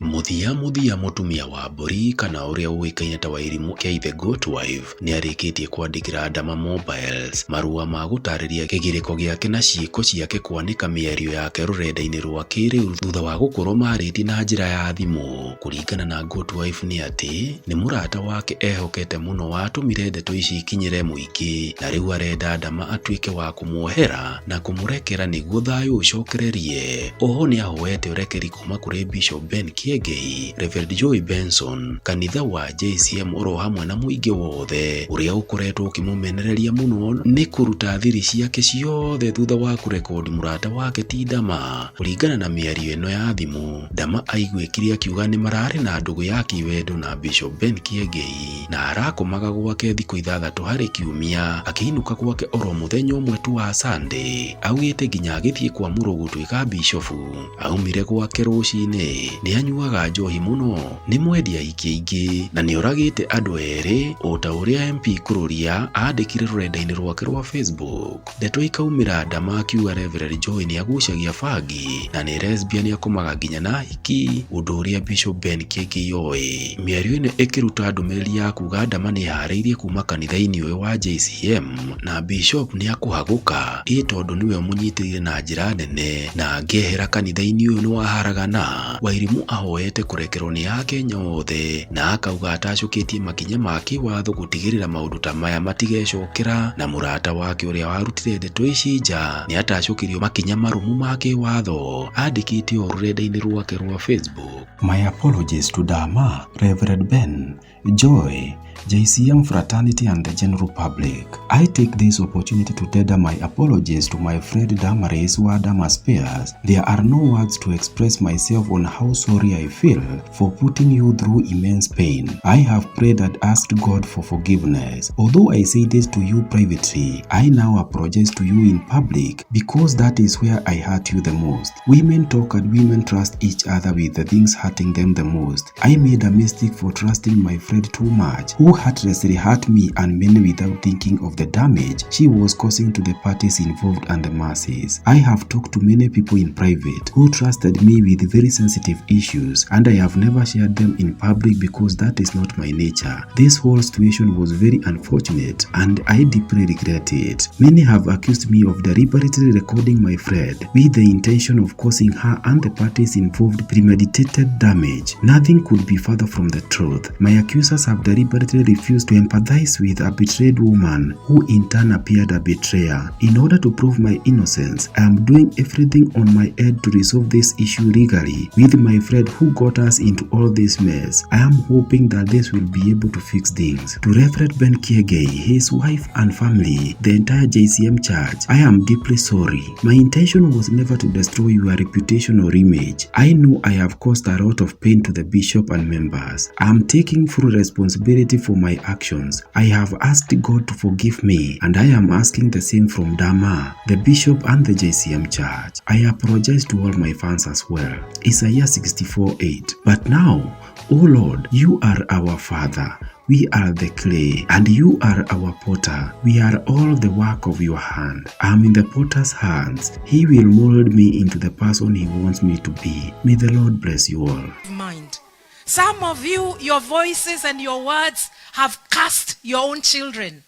Mũthia mũthia mũtumia wa mbũri kana ũrĩa ũĩkaine ta Wairimu K the Goat Wife nĩarĩkĩtie kwandĩkĩra Dama Mobiles marũa ma gũtarĩria kĩgirĩko gĩake na ciĩko ciake kwanĩka mĩario yake rũrenda-inĩ rwa kĩrĩu thutha wa gũkorwo marĩtie na njĩra ya thimũ. Kũringana na Goat Wife nĩ atĩ nĩ mũrata wake ehokete mũno watũmire ndeto ici ikinyĩre mũingĩ na rĩu arenda Dama atuĩke wa kũmuohera na kũmũrekera nĩguo thayũ ũcokererie. Oho nĩahoete ũrekeri kuma kũrĩ Bishop Ben Kiengei, Reverend Joy Benson, kanitha wa JCM oro hamwe na mũingĩ wothe ũrĩa ũkoretwo ũkĩmũmenereria mũno nĩ kũruta thiri ciake ciothe thutha wa kũrekodi mũrata wake ti Dama. Kũringana na mĩario ĩno ya thimũ, Dama aiguĩkire akiuga nĩ mararĩ na ndũgũ ya kĩwendo na Bishop Ben Kiengei na arakomaga gwake thikũ ithathatũ harĩ kiumia akĩinũka gwake oro mũthenya ũmwe tu wa Sunday. Augĩte nginya agĩthiĩ kwamũrwo gũtuĩka bishofu aumire gwake rũcinĩ nĩ anyuaga njohi mũno, nĩ mwendia aingĩ aingĩ na nĩ oragĩte andũ erĩ o ta ũrĩa MP Kururia andĩkire rũrenda-inĩ rwake rwa Facebook. Ndeto ikaumĩra Dama akiuga Reverend Joy nĩ agucagia bangi na nĩ lesbian akomaga nginya na hiki ũndũ ũrĩa Bishop Ben Kiengei oĩ. Mĩario ĩno ĩkĩruta ndũmĩrĩri ya kuga Dama nĩ eharĩirie kuma kanitha-inĩ ũyũ wa JCM na Bishop nĩ akũhagũka ĩ tondũ nĩwe ũmũnyitĩrĩire na njĩra nene na angĩehera kanitha-inĩ ũyũ nĩ waharagana. Wairimu ahoete kũrekerwo nĩ Akenya othe na akauga atacũkĩtie makinya ma kĩwatho gũtigĩrĩra maũndũ ta maya matigecokera na mũrata wake ũrĩa warutire ndeto ici nja nĩ atacũkĩrio makinya marũmu ma kĩwatho andĩkĩte o rũrenda-inĩ rwake rwa Facebook. My apologies to Dama, Reverend Ben, Joy, JCM fraternity and the general public. I take this opportunity to tender my apologies to my friend Damaris wa Dama Spears. There are no words to express myself on how sorry I feel for putting you through immense pain. I have prayed and asked God for forgiveness. Although I said this to you privately, I now apologize to you in public because that is where I hurt you the most. Women talk and women trust each other with the things hurting them the most. I made a mistake for trusting my friend too much, who heartlessly hurt me and many without thinking of the damage she was causing to the parties involved and the masses. I have talked to many people in private who trusted me with very sensitive issues, and I have never shared them in public because that is not my nature. This whole situation was very unfortunate and I deeply regret it. Many have accused me of deliberately recording my friend with the intention of causing her and the parties involved premeditated damage. Nothing could be further from the truth. My accusers have deliberately refused to empathize with a betrayed woman who in turn appeared a betrayer. In order to prove my innocence, I am doing everything on my end to resolve this issue legally with my friend who got us into all this mess. I am hoping that this will be able to fix things. To Reverend Ben Kiengei, his wife and family, the entire JCM church, I am deeply sorry. My intention was never to destroy your reputation or image. I know I have caused a lot of pain to the bishop and members. I am taking full responsibility for my actions. I have asked God to forgive me, and I am asking the same from Dama, the bishop and the JCM church. I apologize to all my fans as well. Isaiah 64:8. But now, O Lord, you are our Father. We are the clay, and you are our potter. We are all the work of your hand. I am in the potter's hands. He will mold me into the person he wants me to be. May the Lord bless you all. Mind. Some of you, your voices and your words have cast your own children.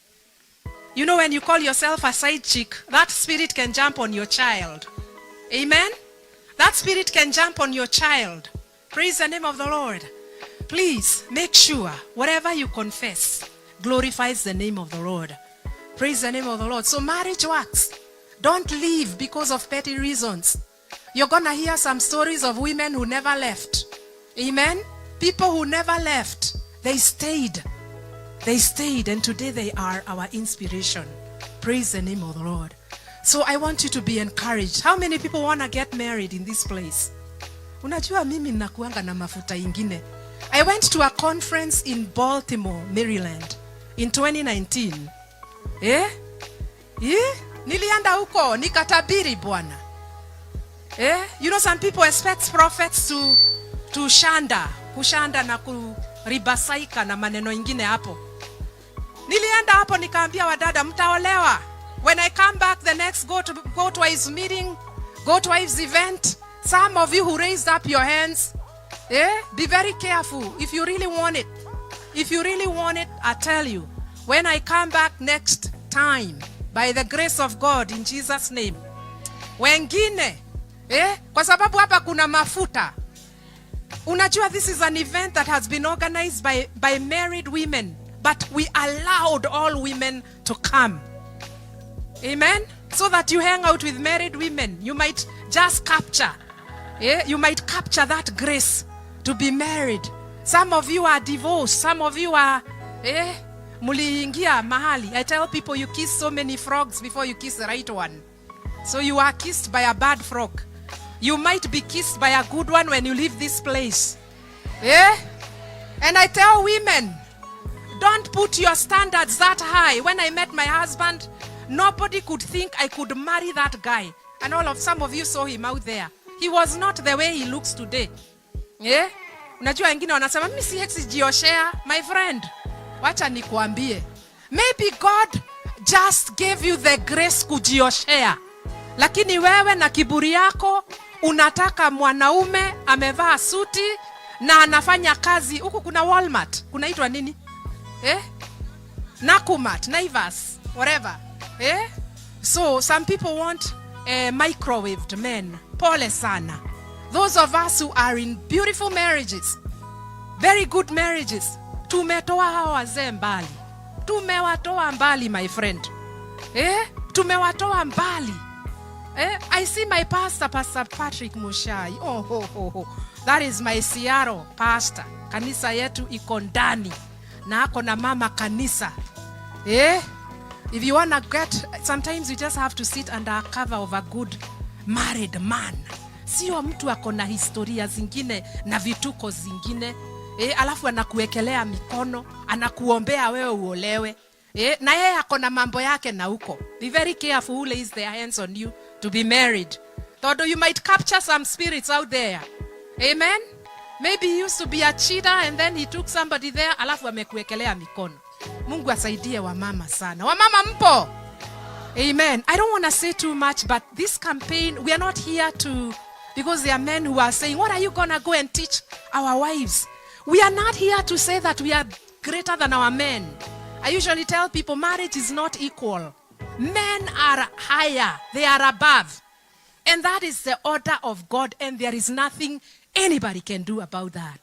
You know, when you call yourself a side chick, that spirit can jump on your child. Amen? That spirit can jump on your child. Praise the name of the Lord. Please make sure whatever you confess glorifies the name of the Lord. Praise the name of the Lord. So marriage works. Don't leave because of petty reasons. You're going to hear some stories of women who never left. Amen? People who never left. They stayed. They stayed, and today they are our inspiration. Praise the name of the Lord. So I want you to be encouraged. How many people want to get married in this place? Unajua mimi nakuanga na mafuta ingine. I went to a conference in Baltimore, Maryland in 2019. Eh? Eh? Nilienda huko nikatabiri, bwana. Eh? You know, some people expect prophets to shanda, kushanda na kuribasaika na maneno ingine hapo. Nilienda hapo nikaambia wadada, "Mtaolewa. When I come back the next go to his meeting, go to his event, some of you who raised up your hands, Eh? Be very careful if you really want it. If you really want it, I tell you, when I come back next time, by the grace of God, in Jesus' name. Wengine, eh? Kwa sababu hapa kuna mafuta. Unajua, this is an event that has been organized by married women, but we allowed all women to come. Amen? So that you hang out with married women. You might just capture. Eh? You might capture that grace to be married. Some of you are divorced. Some of you are, eh? Muliingia mahali. I tell people, you kiss so many frogs before you kiss the right one. So you are kissed by a bad frog. You might be kissed by a good one when you leave this place. Eh? And I tell women, don't put your standards that high. When I met my husband, nobody could think I could marry that guy. And all of some of you saw him out there. He was not the way he looks today. Yeah? Unajua wengine wanasema, "Mimi siwezi jioshea." My friend, wacha nikuambie. Maybe God just gave you the grace kujioshea. Lakini wewe na kiburi yako unataka mwanaume amevaa suti na anafanya kazi huku. Kuna Walmart, kunaitwa nini? Eh? Nakumatt, Naivas, whatever. Eh? So some people want microwaved men. Pole sana. Those of us who are in beautiful marriages, very good marriages, tumetoa hawa wazee mbali. Tumewatoa mbali, my friend. Eh? Tumewatoa mbali. Eh? I see my pastor, Pastor Patrick Mushai. Oh, ho, ho, ho. That is my Seattle pastor. Kanisa yetu iko ndani na ako na mama kanisa. Eh? If you wanna get, sometimes you just have to sit under a cover of a good married man. Sio mtu ako na historia zingine na vituko zingine. Eh, alafu anakuwekelea mikono, anakuombea wewe uolewe. Eh, na yeye ako na mambo yake na huko. Be very careful who lays their hands on you to be married. Though you might capture some spirits out there. Amen. Maybe he used to be a cheater and then he took somebody there, alafu amekuwekelea mikono. Mungu asaidie wamama sana. Wamama mpo? Amen. I don't want to say too much, but this campaign, we are not here to, because there are men who are saying, "What are you going to go and teach our wives?" We are not here to say that we are greater than our men. I usually tell people marriage is not equal. Men are higher, they are above. And that is the order of God, and there is nothing anybody can do about that.